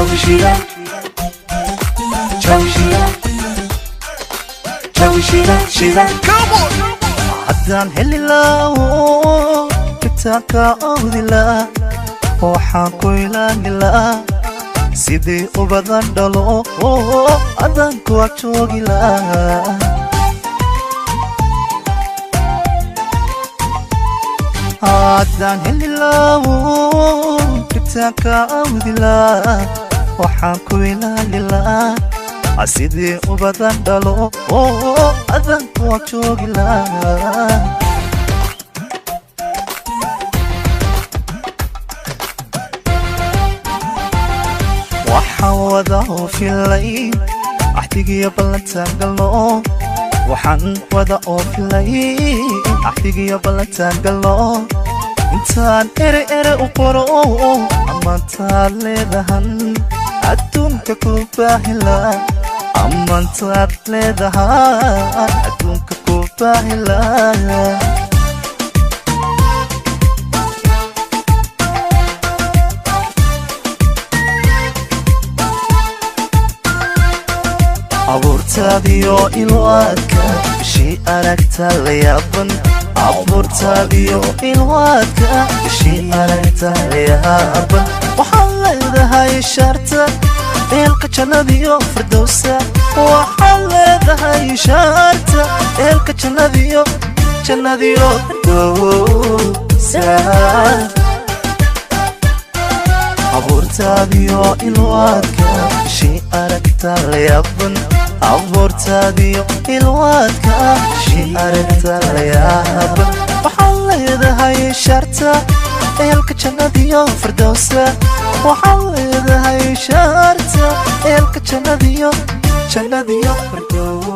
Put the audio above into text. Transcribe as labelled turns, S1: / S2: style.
S1: Çalışıram, çalışıram, çalışıram, şiram.
S2: Come on.
S3: Haddaan heli lahaa kitaabka awdila, waxaan ku ilaali lahaa sidii ubadan dhalo, adaan kuwa joogi lahaa. Haddaan heli lahaa kitaabka awdila, waxaan ku ilaali lahaa sidii ubadan dhalo, adaan kuwa joogi lahaa. Waxaan wada oofilay axdigiyo ballantaan galno, waxaan wada oofilay axdigiyo ballantaan galno. Intaan ere ere u qoro ammaantaad leedahan adduunka ku baahila, ammaantaad leedahan adduunka ku baahila. Abuurtaadiyo ilwaadka bishii aragta la yaaban, abuurtaadiyo ilwaadka bishii aragta la yaaban. Waxaad leedahay sharta eelka jannadiyo firdowsa, waxaad leedahay sharta eelka jannadiyo firdowsa. Abuurtaadiyo ilwaadka bishii aragta la yaaban, abuurtaadiyo ilwaadka bishii aragta la yaaban. Waxaad leedahay sharta eelka jannadiyo firdowsa, waxaad leedahay sharta eelka jannadiyo firdowsa.